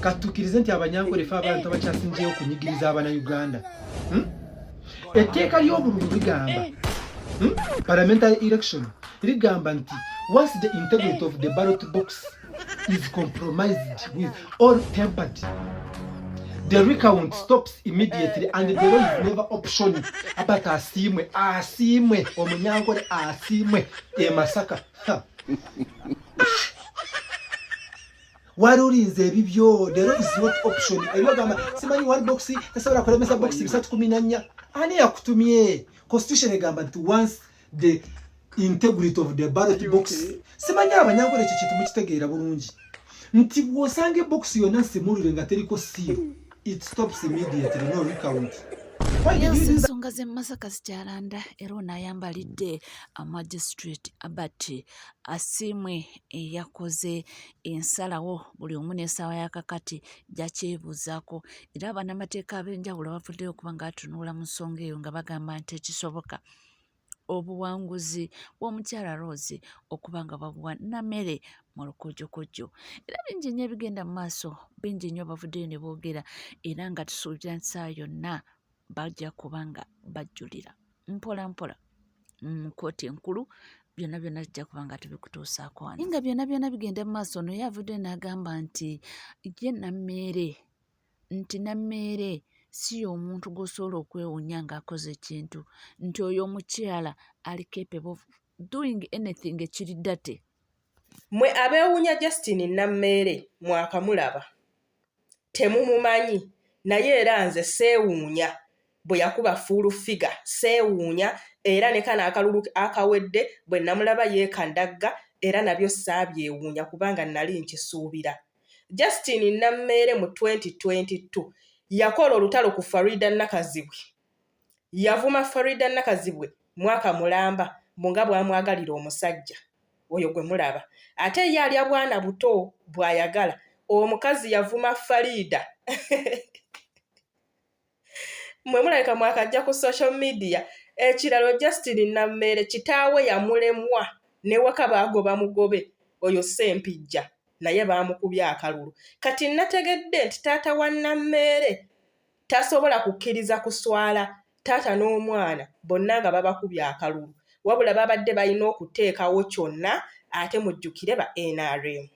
Katukkirize nti Abanyankole fe abantu abakyasinzeeyo okunyigiriza Abanauganda. Etteeka ly'obululu ligamba, Parliamentary election ligamba nti once the integrity of the ballot box is compromised with or tampered, the recount stops immediately and the law is never option. Abata Asiimwe, Asiimwe Omunyankole, Asiimwe e Masaka. Ha. Wali olinze ebibyo. The law is not option. Ebyogamba simanyi one box tasobola kulemesa box 314. Ani yakutumye? Constitution egamba nti once the integrity of the ballot box, simanyi Abanyankole ekyo kintu mukitegeera bulungi, nti bw'osanga ebox yonna nsimulule nga teriko seal, it stops immediately, no recount. Why did you do that? Ensonga z'e Masaka zikyalanda, era ono ayambalidde Magistrate Albert Asiimwe eyakoze ensalawo. Buli omu n'essaawa ya kakati gyakyebuuzaako, era bannamateeka ab'enjawulo bavuddeyo okuba nga batunula mu nsonga eyo, nga bagamba nti ekisoboka obuwanguzi bw'omukyala Rose okuba nga babuwa Namere mu lukojjokojjo. Era bingi nnyo ebigenda mu maaso, bingi nnyo bavuddeyo ne boogera, era nga tusuubira nti ssaawa yonna bajja kuba nga bajjulira mpola mpola mu kkooti enkulu. Byonna byonna tujja kuba nga tubikutuusaako wano nga byonna byonna bigenda mu maaso. Ono ye avuddeyo n'agamba nti ye Nammeere, nti Nammeere si y'omuntu gw'osobola okwewuunya ng'akoze ekintu, nti oyo omukyala ali capable of doing anything ekiri dirty. Mmwe abeewuunya Justine Nammeere, mwakamulaba, temumumanyi, naye era nze seewuunya bwe yakuba Full Figure, seewuunya. Era ne kano akalulu akawedde bwe namulaba yeekandagga, era nabyo saabyewuunya kubanga nali nkisuubira. Justine Nammeere mu 2022 yakola olutalo ku Farida Nakazibwe, yavuma Farida Nakazibwe mwaka mulamba mbu nga bw'amwagalira omusajja oyo gwe mulaba, ate ye alya bwana buto bw'ayagala. Omukazi yavuma Farida. Mwe mulabika mwakajja ku social media. Ekiralo, Justin Nammeere kitaawe yamulemwa, newaka baagoba mugobe oyo Sempijja, naye baamukubye akalulu. Kati nategedde nti taata wa Nammeere tasobola kukkiriza kuswala, taata n'omwana bonna nga babakubye akalulu, wabula babadde balina okuteekawo kyonna. Ate mujjukire ba NRM,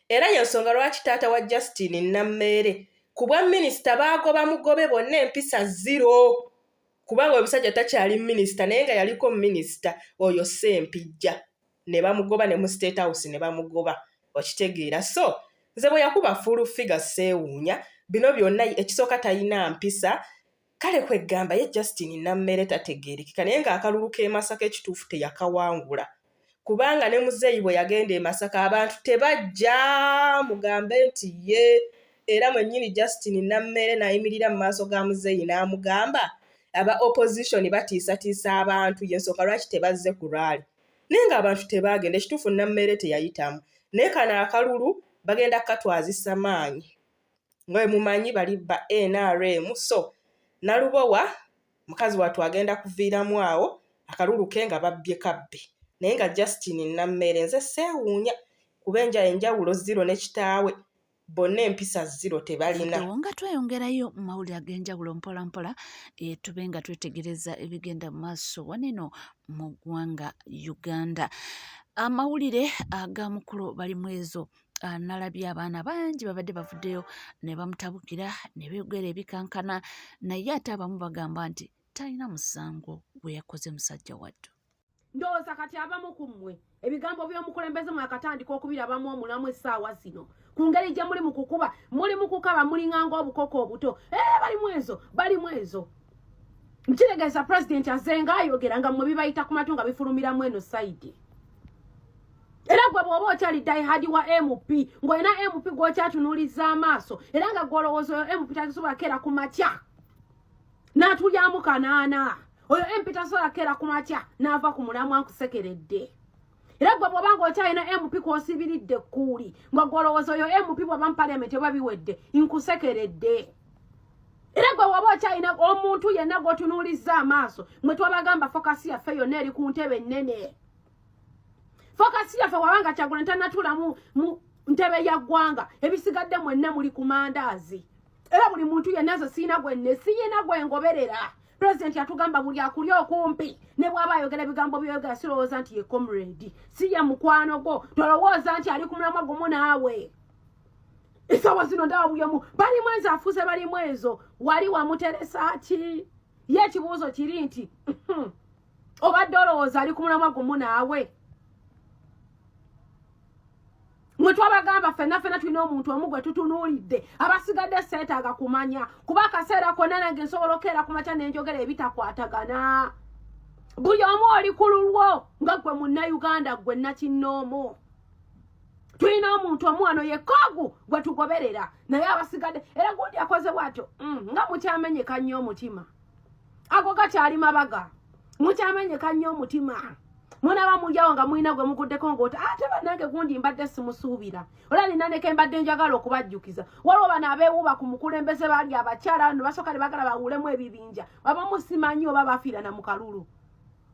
era yensonga lwaki taata wa Justin Nammeere ku bwa minisita baagoba mugobe, bonna empisa zero, kubanga omusajja takyali minisita, naye nga yaliko minisita oyo Sempijja, ne bamugoba ne mu State House ne bamugoba. Okitegeera? So nze bwe yakuba Full Figure seewuunya bino byonna. Ekisooka, talina mpisa. Kale kwegamba ye Justin Nammere tategeerekeka, naye ng'akalulu k'e Masaka ekituufu teyakawangula, kubanga ne muzeeyi bwe yagenda e Masaka abantu tebajja mugambe nti ye. Era mwennyini Justin Nammere n'ayimirira mu maaso ga muzeeyi n'amugamba aba opposition batiisatiisa abantu, yensonga lwaki tebazze ku rally, naye ng'abantu tebaagenda. Ekituufu, Nammere teyayitamu, naye kano akalulu bagenda kukatwazisa maanyi nga bwe mumanyi bali ba NRM. So Nalubowa mukazi wattu agenda kuviiramu awo akalulu ke nga babbye kabbe, naye nga Justin Nammeere nze seewuunya, kuba enjawulo zero ne kitaawe, bonna empisa zero, tebalina. Nga tweyongerayo mu mawulire ag'enjawulo mpola mpola, tube nga twetegereza ebigenda mu maaso waneno mu ggwanga Uganda. Amawulire aga mukulu bali mu ezo, nalabye abaana bangi babadde bavuddeyo ne bamutabukira ne beegera ebikankana, naye ate abamu bagamba nti talina musango gwe yakoze musajja wattu. Ndowooza kati abamu ku mmwe ebigambo by'omukulembeze mwakatandika okubirabamu omulamu essaawa zino, ku ngeri gye muli mu kukuba, muli mu kukaba, mulinganga obukoko obuto. Ee, balimu ezo, balimu ezo. Nkitegeeza pulezidenti azenga ayogera nga mmwe bibayita ku matu nga bifulumiramu eno side. Era gwe bw'oba okyali diehard wa MP, ng'olina MP gw'okyatunuuliza amaaso, era nga gw'olowooza oyo MP tasobola keera ku makya n'atulyamu kanaana, oyo MP tasobola keera ku makya n'ava ku mulamwa, nkusekeredde. Era gwe bw'oba ng'okyalina MP kw'osibiridde ekkuuli, nga gw'olowooza oyo MP bw'aba mu paliamenti oba biwedde, nkusekeredde. Era gwe bw'oba okyalina omuntu yenna gw'otunuulizza amaaso, mwe twabagamba focus yaffe yonna eri ku ntebe ennene. Focus yaffe wabanga Kyagulanyi tanatuula mu ntebe ya ggwanga, ebisigadde mwenna muli ku mandaazi. Era buli muntu yenna, nze siina gwenne, siyina gwe ngoberera. Pulezidenti yatugamba buli akuli okumpi ne bw'aba ayogera ebigambo by'oyogera, sirowooza nti ye comrade, si ye mukwano gwo, tolowooza nti ali ku mulamwa gumu naawe. Essaawa zino ndaba buli omu balimu ezo, afuuse balimu ezo. Wali wamuteresa ki? Ye ekibuuzo kiri nti obadde olowooza ali ku mulamwa gumu naawe? Mwe twabagamba ffenna ffenna tulina omuntu omu gwe tutunuulidde, abasigadde seetaaga kumanya, kuba akaseera konna nange nsobola okukeera ku makya nenjogera ebitakwatagana. Buli omu oli ku lulwo nga ggwe Munnayuganda, ggwe nakinnoomu. Tulina omuntu omu wano yekoogu gwe tugoberera, naye abasigadde era gundi akoze bwatyo nga mukyamenyeka nnyo omutima. Ago gakyali mabaga, mukyamenyeka nnyo omutima. Munaba mulyawo nga mulina gwe muguddeko ng'oti ate bannange gundi mbadde simusuubira. Ola nina neke mbadde njagala okubajjukiza, waliwo bano abeewuuba ku mukulembeze, baali abakyala bano basooka ne bagala bawulemu ebibinja. Abamu simanyi oba bafiirana mu kalulu,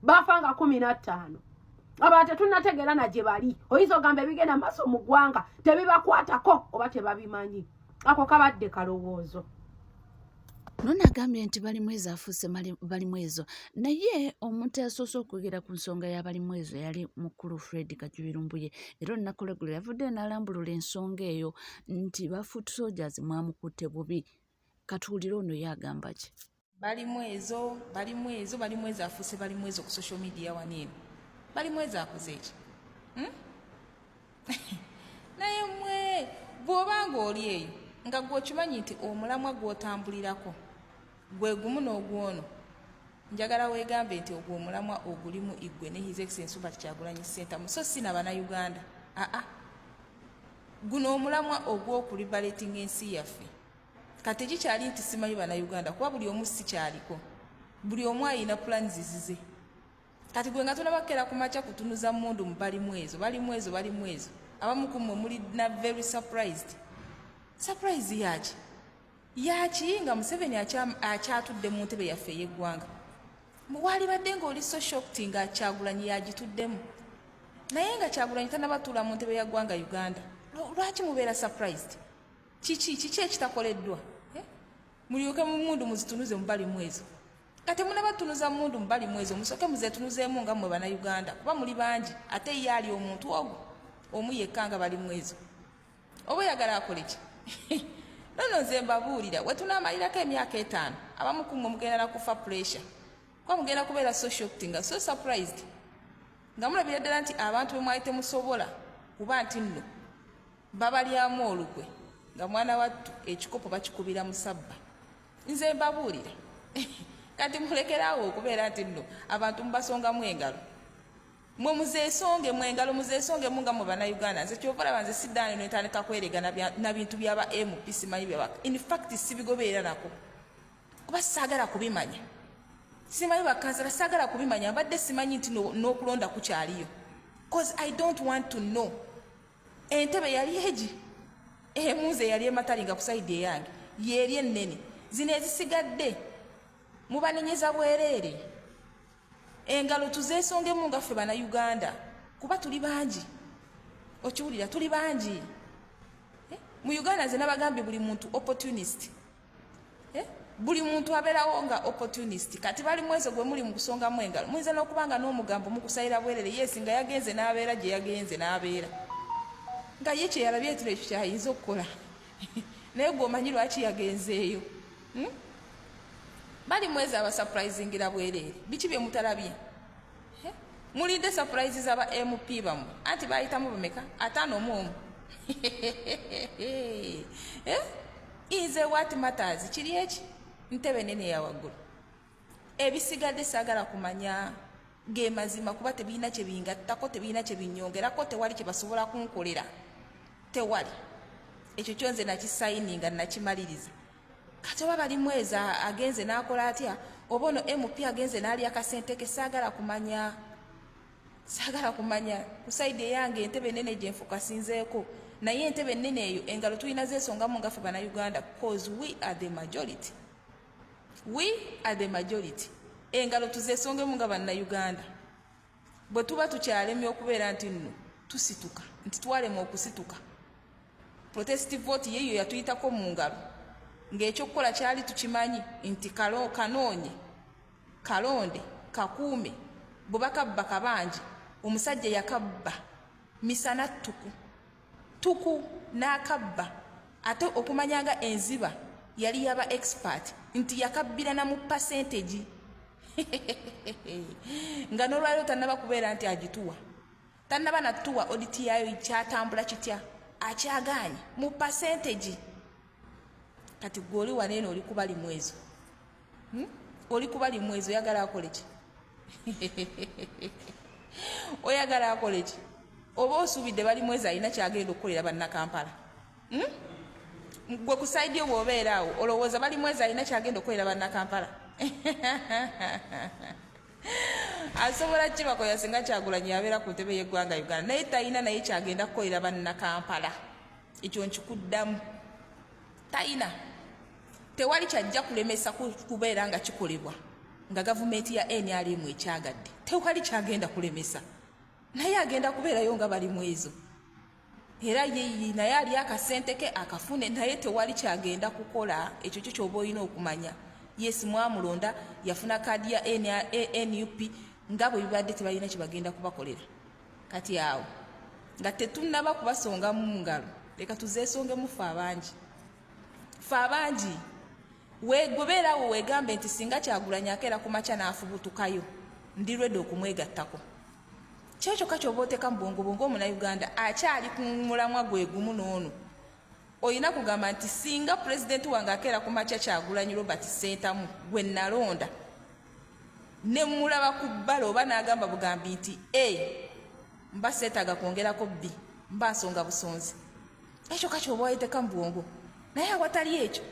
bafa nga 15, abantu tetunnategeera na gye bali. Oyinza ogamba ebigenda maaso mu ggwanga tebibakwatako oba tebabimanyi. Ako kabadde kalowoozo. Nono agambye nti Balimwezo afuuse Balimwezo, naye omuntu asoose okwogera ku nsonga ya Balimwezo yali mukulu Fred Kajubi Lumbuye, era olunaku lweggulo yavuddeyo n'alambulula ensonga eyo nti ba foot soldiers mwamukutte bubi. Katuwulire ono ye agamba ki. Balimwezo, Balimwezo, Balimwezo afuuse Balimwezo ku social media wano eno. Balimwezo akoze eki? Naye mwe bw'oba ng'oli eyo nga gwe okimanyi nti omulamwa gw'otambulirako gwe gumu n'ogwono, njagala weegambe nti ogwo omulamwa ogulimu igwe ne His Excellency Robert Kyagulanyi Ssentamu, so si na Bannayuganda. Aa, guno omulamwa ogw'okuliberatinga ensi yaffe kati tekikyali nti simanyi Bannayuganda, kuba buli omu si kyaliko, buli omu ayina plans zize. Kati gwe nga tonabakera ku makya kutunuza mundu mu Balimwezo, Balimwezo, Balimwezo, abamu ku mmwe muli na very surprised. Surprise yaki? Yaki nga Museveni akyatudde mu ntebe yaffe ey'eggwanga? Waalibadde ng'oli so shocked nga Kyagulanyi yagituddemu, naye nga Kyagulanyi tanabatuula mu ntebe ya ggwanga Uganda. Lwaki mubeera surprised? Kiki kiki ekitakoleddwa? Eh? Mulyoke mu mundu muzitunuze mu Balimwezo. Nga temunabatunuza mundu mu Balimwezo, musooke muzeetunuzeemu nga mmwe Bannayuganda, kuba muli bangi, ate ye ali omuntu ogwo omu yekka nga Balimwezo. Oba oyagala akole ki? Nono nze mbabuulira, we tunaamalirako emyaka 5, abamu ku mmwe mugenda na kufa pressure, kuba mugenda kubeera so shocked nga so surprised nga mulabira ddala nti abantu be mwali temusobola kuba nti nno babalyamu olukwe, nga mwana wattu ekikopo bakikubira musabba. Nze mbabuulira, kati mulekeraawo okubeera nti nno abantu mubasongamu engalo. Mwe muzeesonge mu engalo, muzeesongemu nga mwe Bannayuganda. Nze kyova olaba nze siddaani netandika kwerega na bintu byaba MP, simanyi byaba, in fact sibigoberera nako kuba saagala kubimanya. Simanyi bakansala, saagala kubimanya. Mbadde simanyi nti n'okulonda kukyaliyo, cause I don't want to know. Entebe yali egi emu nze yali ematali nga ku side eyange yeeri ennene, zino ezisigadde mubanenyeza bwereere. Engalo tuzeesongemu nga ffe Bannayuganda, kuba tuli bangi. Okiwulira? Tuli bangi. Eh? Mu Uganda nze nabagambye buli muntu opportunist. Eh? Buli muntu abeerawo nga opportunist. Kati Balimwezo gwe muli mu kusongamu engalo, muyinza n'okuba nga n'omugambo mukusalira bwerere. Yes, nga yagenze n'abeera gye yagenze n'abeera nga ye kyeyalabye etiro ekyo kyayinza okukola, naye gwe omanyi lwaki yagenzeeyo? Balimwezo abasurprisingira bwereere, biki bye mutalabye? Eh? Mulinde surprise z'aba MP bammwe, anti bayitamu bameka? 50 omu omu. Eh? Nze what matters kiri eki ntebe nene ya waggulu, ebisigadde saagala kumanya. Ge mazima, kuba tebirina kye bingattako, tebirina kye binyongerako, tewali kye basobola kunkolera, tewali. Ekyo kyo nze nakisayininga, nakimaliriza. Kati oba Balimwezo agenze n'akola atya, oba ono MP agenze n'alya akasente ke, saagala kumanya, saagala kumanya. Ku side eyange entebe enene gye nfokasinzeeko, naye entebe ennene eyo engalo tulina zeesongamu nga ffe Bannayuganda, cause we are the majority, we are the majority. Engalo tuzeesongemu nga Bannayuganda. Bwe tuba tukyalemye okubeera nti nno tusituka, nti twalemwa okusituka. Protest vote yeyo yatuyitako mu ngalo ng'ekyokukola kyali tukimanyi nti kanoonye kalonde kakuume bwe bakabba kabanje omusajja yakabba misana ttuku ttuku n'akabba ate okumanya nga enziba yali yaba expert nti yakabbira na mu percentage nga n'olwaliro tannaba kubeera nti agituwa tannaba natuwa audit yaayo kyatambula kitya akyagaanye mu percentage kati gwe oli waneeno oli kuba limwezo hmm? Oli kuba limwezo oyagala akole ki? Oyagala akole ki? Oba osuubidde Balimwezo alina kyagenda okukolera bannakampala, Gwe ku saidi yo bw'obeera awo olowooza Balimwezo alina kyagenda okukolera bannakampala? Asobola kibakolera singa Kyagulanyi yabeera ku ntebe y'eggwanga Uganda, naye talina naye kyagenda kukolera bannakampala. Ekyo nkikuddamu, talina. Tewali kyajja kulemesa kubeera nga kikolebwa nga gavumenti ya NRM ekyagadde. Tewali kyagenda kulemesa, naye agenda kubeerayo nga Balimwezo era ye naye ali akasente ke akafune, naye tewali kyagenda kukola. Ekyo kyo kyoba olina okumanya. Yes, mwamulonda, yafuna kaadi ya NUP nga bwe bibadde tebalina kyebagenda kubakolera. Kati awo nga tetunnaba kubasongamu mu ngalo, leka tuzeesongemu ffe abangi. Ffe abangi wegobeerawo weegambe nti singa Kyagulanyi akeera ku makya n'afubutukayo, ndi ready okumwegattako. Kyo kyokka ky'oba oteeka mu bwongo bwo ng'omunnayuganda akyali ku mulamwa gwe gumu n'ono. Olina kugamba nti singa pulezidenti wange akeera ku makya Kyagulanyi Robert Ssentamu gwe nalonda ne mmulaba ku bbala oba n'agamba bugambi nti A, mba seetaaga kwongerako B, mba nsonga busonzi. Ekyo ka ky'oba wayeteeka mu bwongo. Naye awatali ekyo,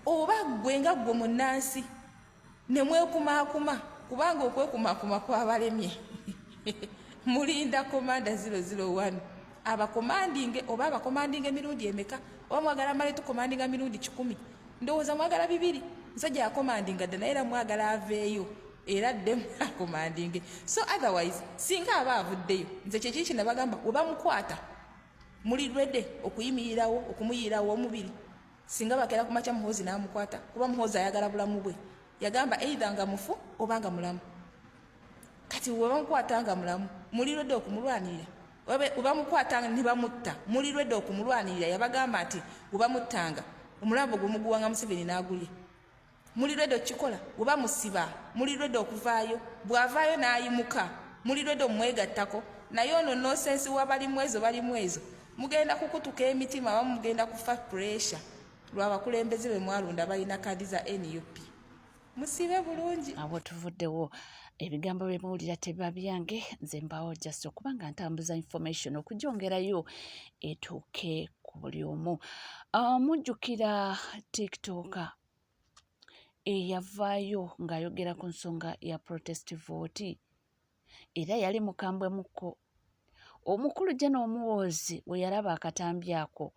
oba ggwe nga ggwe munnansi ne mwekumaakuma, kubanga okwekumaakuma kwabalemye. Mulinda Commander 001 abakomandinge, oba abakomandinga emirundi emeka? Oba mwagala amale tukomandinga mirundi 100? Ndowooza mwagala 2. Musajja yakomandinga dda, naye era mwagala aveeyo era addemu akomandinge. So otherwise singa aba avuddeyo, nze kyekiri kye nabagamba, we bamukwata muli ready okuyimirirawo okumuyirawo omubiri. Singa bakeera ku makya Muhoozi n'amukwata, kuba Muhoozi ayagala bulamu bwe, yagamba either nga mufu oba nga mulamu. Kati we bamukwata nga mulamu, muli ready okumulwanirira? We bamukwata ne bamutta, muli ready okumulwanirira? Yabagamba nti we bamuttanga omulambo gwe muguwanga Museveni n'agulya. Muli ready okukikola? We bamusiba, muli ready okuvaayo? Bw'avaayo n'ayimuka, muli ready omwegattako? Naye ono nonsense wa Balimwezo, Balimwezo mugenda kukutuka emitima, abamu mugenda kufa pressure lw'abakulembeze be mwalonda balina kaadi za NUP. Musibe bulungi. Awo tuvuddewo, ebigambo bye muwulira tebiba byange, nze mbaawo just okuba nga ntambuza information okugyongerayo etuuke ku buli omu. Mujjukira TikToker eyavaayo ng'ayogera ku nsonga ya protest vote, era yali mukambwe mukko. Omukulu General Muhoozi we yalaba akatambi ako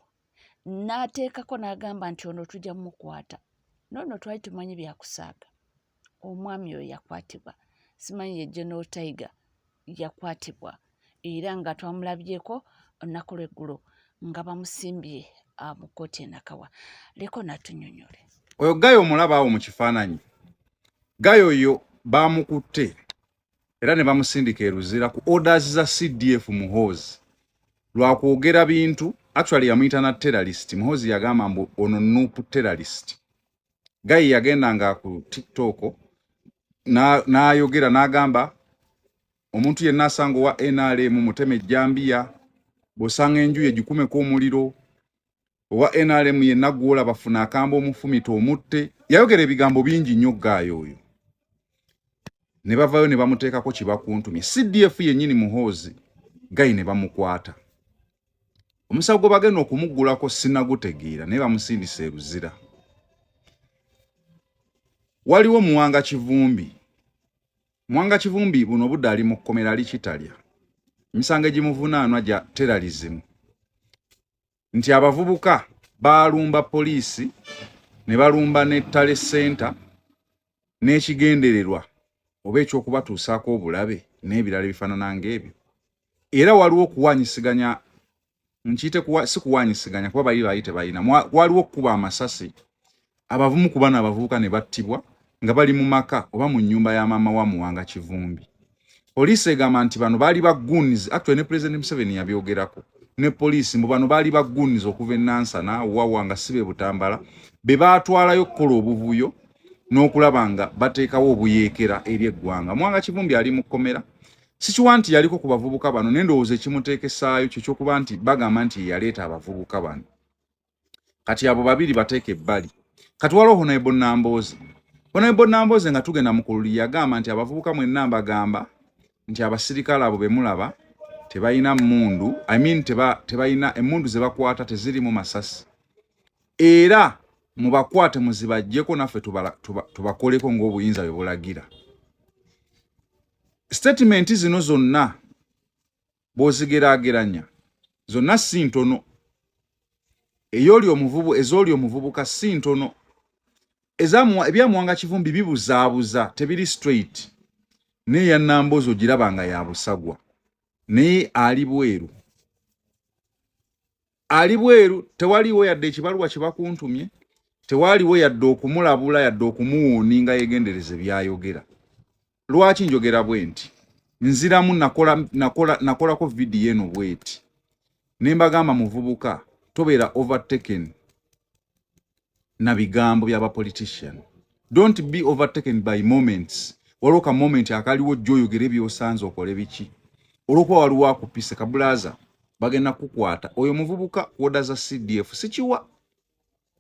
n'ateekako n'agamba nti ono tujja mumukwata. N'ono twali tumanyi byakusaaga. Omwami oyo yakwatibwa, simanyi ye General Tiger yakwatibwa, era nga twamulabyeko olunaku lw'eggulo nga bamusimbye mu kkooti e Nakawa. Leko natunyonyole. Oyo guy omulaba awo mu kifaananyi, guy oyo bamukutte era ne bamusindika e Luzira ku orders za CDF Muhoozi lwakwogera bintu. Actually yamuyita na terrorist. Muhoozi yagamba mbu ono NUP terrorist. Guy yagendanga ku TikTok n'ayogera n'agamba omuntu yenna asanga owa NRM muteme ejjambiya, bw'osanga enju ye gikumeko omuliro, owa NRM yenna gw'olaba bafuna akamba omufumita omutte. Yayogera ebigambo bingi nnyo guy oyo, ne bavayo ne bamuteekako kibakuntumye CDF yennyini Muhoozi. Guy ne bamukwata, omusawo gwe bagenda okumuggulako sinagutegeera, naye bamusindisa e Luzira. Waliwo Muwanga Kivumbi. Muwanga Kivumbi buno obudde ali mu kkomera, ali Kitalya, emisango egimuvunaanwa gya terrorism, nti abavubuka baalumba poliisi ne balumba ne tally center n'ekigendererwa oba ekyokubatuusaako obulabe n'ebirala ebifaanana ng'ebyo. Era waliwo okuwanyisiganya. Nkiyite si kuwanyisiganya kuba bali baali tebalina. Waliwo okukuba amasasi abavumu ku bano abavubuka ne battibwa nga bali mu maka oba mu nnyumba ya maama wa Muwanga Kivumbi. Poliisi egamba nti bano baali ba goons. Actually ne President Museveni yabyogerako ne poliisi mbu bano baali ba goons okuva e Nansana wawa nga si be Butambala be baatwalayo okukola obuvuyo n'okulaba nga bateekawo obuyeekera eri eggwanga. Muwanga Kivumbi ali mu kkomera. Sikiwa nti yaliko ku bavubuka bano, naye ndowooza ekimuteekesaayo kye ky'okuba nti bagamba nti ye yaleeta abavubuka bano. Kati abo babiri bateeka ebbali. Kati waliwo Honorable Nambooze. Honorable Nambooze nga tugenda mu kululi yagamba nti abavubuka mwenna mbagamba nti abasirikale abo be mulaba tebalina mmundu, I mean tebalina emmundu ze bakwata tezirimu masasi, era mubakwate muzibaggyeko naffe tubakoleko ng'obuyinza bwe bulagira. Statement zino zonna bw'ozigeraageranya zonna si ntono. Ey'oli omuvubu, ez'oli omuvubuka si ntono. Ebya Muwanga Kivumbi bibuzaabuza, tebiri straight. Naye eya Nambooze ogiraba nga ya busagwa, naye ali bweru, ali bweru. Tewaliwo yadde ekibaluwa kye bakuntumye, tewaliwo yadde okumulabula yadde okumuwooninga yegendereze by'ayogera. Lwaki njogera bwe nti? Nziramu nakolako vidiyo eno bweti ne mbagamba, muvubuka, tobeera overtaken na bigambo by'abapolitician. Don't be overtaken by moments. Waliwo ka moment akaliwo jjo oyogere by'osanze okole biki olw'okuba waliwo akupise kabulaza bagenda kukwata oyo muvubuka order za CDF.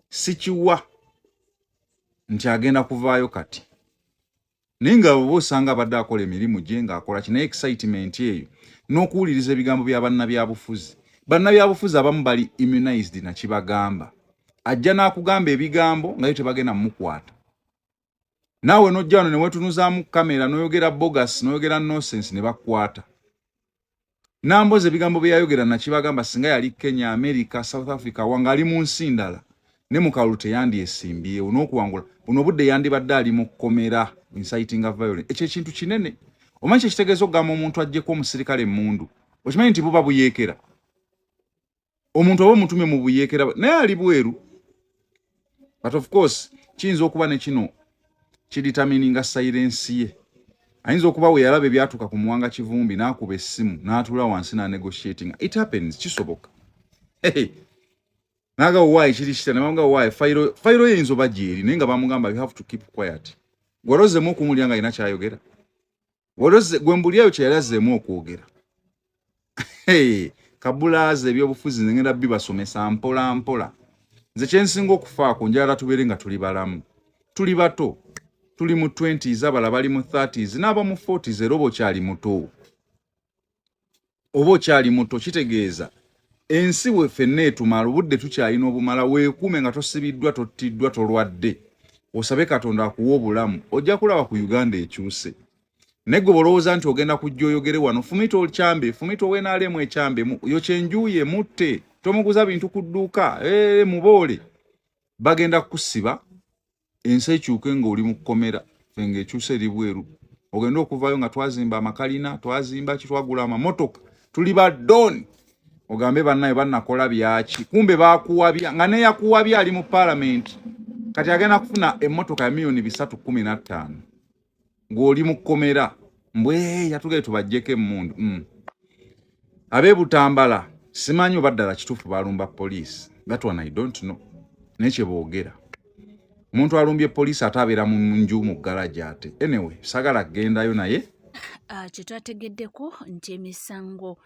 Sikiwa nti agenda kuvaayo kati, naye nga oba osanga abadde akola emirimu gye ng'akola ki, naye excitement eyo n'okuwuliriza ebigambo bya bannabyabufuzi. Bannabyabufuzi abamu bali immunized nakibagamba, ajja n'akugamba ebigambo nga yo tebagenda mumukwata. Naawe n'ojja wano ne weetunuzaamu kamera n'oyogera bogus, n'oyogera nonsense, ne bakukwata. Namboze ebigambo bye yayogera nakibagamba, singa yali Kenya, America, South Africa, wanga ali mu nsi ndala, ne mu kalulu teyandyesimbyewo n'okuwangula buno obudde yandibadde ali mu kkomera, inciting violence. Ekyo ekintu kinene. Omanyi kyekitegeeza okugamba omuntu aggyeko omusirikale emmundu? Okimanyi nti buba buyeekera? Omuntu oba omutumye mu buyeekera, naye ali bweru. But of course kiyinza okuba ne kino kidetermininga silence ye. Ayinza okuba we yalaba ebyatuuka ku Muwanga Kivumbi n'akuba essimu n'atuula wansi n'anegotiating. It happens, kisoboka. Hey. Naga why kiri kita ne bamugamba why fayiro ye eyinza oba gyeri, naye nga bamugamba you have to keep quiet. Gwalozemu okumuwulira nga alina kyayogera? Waloze gwe mbulyayo kye yali azzeemu okwogera? Hey, kabulaaza ebyobufuzi nze ngenda bibasomesa mpola mpola. Nze kyensinga okufaako, njagala tubeere nga tuli balamu, tuli bato, tuli mu 20s, abala bali mu 30s n'aba mu 40s. Era oba okyali muto, oba okyali muto kitegeeza ensi we ffenna etumala obudde tukyalina obumala. Weekuume nga tosibiddwa, tottiddwa, tolwadde, osabe Katonda akuwa obulamu, ojja kulaba ku Uganda ekyuse. Naye gwe bolowooza nti ogenda kujja oyogere wano, fumita okyambe, fumita owenaalemu ekyambe, yokya enju ye, mutte, tomuguza bintu ku dduuka, muboole, bagenda kukusiba, ensi ekyuke ng'oli mu kkomera. Ffe ng'ekyusa eri bweru, ogenda okuvayo nga twazimba amakalina, twazimba ki, twagula amamotoka, tuli ba don, ogambe bannaye bannakola byaki? Kumbe bakuwabya nga neyakuwabya ali mu paalamenti. Kati agenda kufuna emmotoka ya miliyoni 315 ng'oli mu kkomera. Mbwe yatugere tubaggyeko emmundu. Ab'e Butambala simanyi oba ddala kituufu balumba poliisi. That one I don't know, naye kyeboogera omuntu alumbye poliisi ate abeera mu nju mu garagi ate. Anyway, sagala kugendayo naye. Kye twategeddeko nti emisango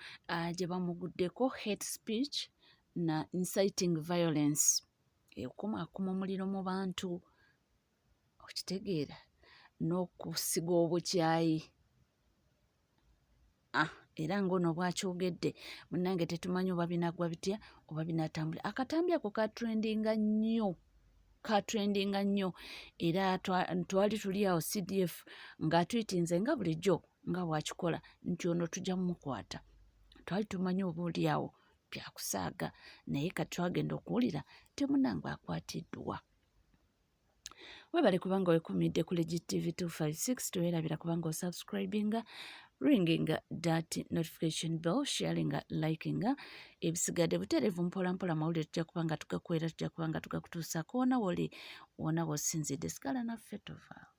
gye bamuguddeko hate speech na inciting violence, okukumaakuma omuliro mu bantu, okitegeera, n'okusiga obukyayi. Era ng'ono bw'akyogedde, munnange, tetumanyi oba binaggwa bitya oba binaatambula. Akatambi ako katrendinga nnyo, katrendinga nnyo, era twali tuli awo CDF ng'atwitinze nga bulijjo nga bw'akikola nti ono tujja mumukwata. Twali tumanyi oba oli awo byakusaaga, naye kati twagenda okuwulira temunange akwatiddwa. Webale kubanga wekumidde ku Legit TV 256. Teweerabira kubanga osubscribinga. Ringing that notification bell, sharing, liking, ebisigadde butereevu mpola mpola. Mawulire tujja kuba nga tugakwera, tujja kuba nga tugakutuusaako wona woli, wona wosinzidde. Sigala naffe, tovaawo.